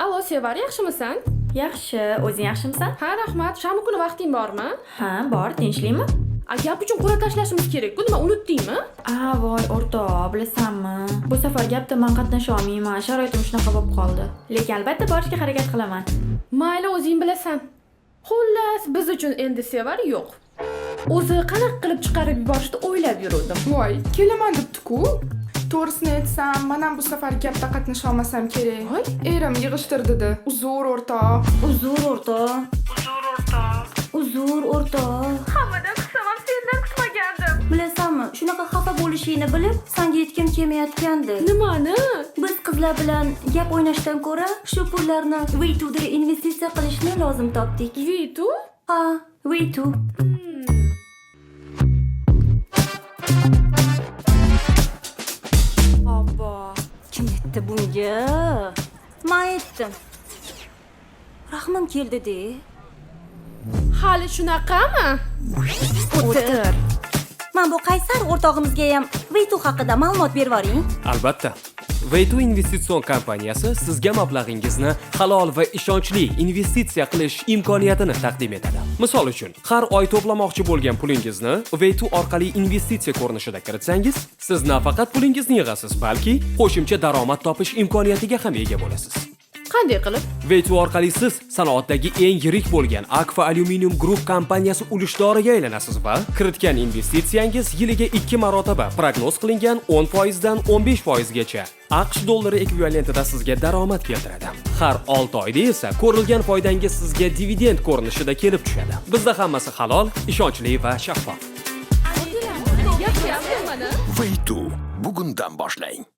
Allo, Sevar, yaxshimisan? Yaxshi, o'zing yaxshimisan? Ha, rahmat. Shanba kuni vaqting bormi? Ha, bor, tinchlikmi? A, gap uchun qur'a tashlashimiz kerak-ku, nima unutdingmi? A, voy, o'rtoq, bilasanmi? Bu safar gapda man qatnasha olmayman, sharoitim shunaqa bo'lib qoldi. Lekin albatta borishga harakat qilaman. Mayli, o'zing bilasan. Xullas, biz uchun endi Sevar yo'q. O'zi qanaqa qilib chiqarib yuborishni o'ylab yuruvdim. Voy, kelaman debdi-ku. To'g'risini aytsam, man ham bu safar gapda qatnasha olmasam kerak. Voy. Erim yig'ishtir dedi. Uzr, o'rtoq. Uzr, o'rtoq. Uzr, o'rtoq. Uzr, o'rtoq. Hammadan kutsam ham sendan kutmagandim. Bilasanmi, shunaqa xafa bo'lishingni bilib, sanga aytgim kelmayotgandi. Nimani? Biz qizlar bilan gap o'ynashdan ko'ra, shu pullarni V2da investitsiya qilishni lozim topdik. Vitu? Ha, V2. Obbo, kim aytdi bunga? Men aytdim. Rahmim keldi-de. Hali shunaqami? O'tir. Man bu qaysar o'rtog'imizga ham V2 haqida ma'lumot berib yuboring. Albatta. V2 investitsion kompaniyasi sizga mablag'ingizni halol va ishonchli investitsiya qilish imkoniyatini taqdim etadi. Misol uchun, har oy to'plamoqchi bo'lgan pulingizni V2 orqali investitsiya ko'rinishida kiritsangiz, siz nafaqat pulingizni yig'asiz, balki qo'shimcha daromad topish imkoniyatiga ham ega bo'lasiz. Qanday qilib? V2 orqali siz sanoatdagi eng yirik bo'lgan Akfa Aluminium Group kompaniyasi ulushdoriga aylanasiz va kiritgan investitsiyangiz yiliga 2 marotaba prognoz qilingan 10% dan 15% gacha AQSh dollari ekvivalentida sizga daromad keltiradi. Har 6 oyda esa ko'rilgan foydangiz sizga dividend ko'rinishida kelib tushadi. Bizda hammasi halol, ishonchli va shaffof. Yaxshi, mana. V2 bugundan boshlang.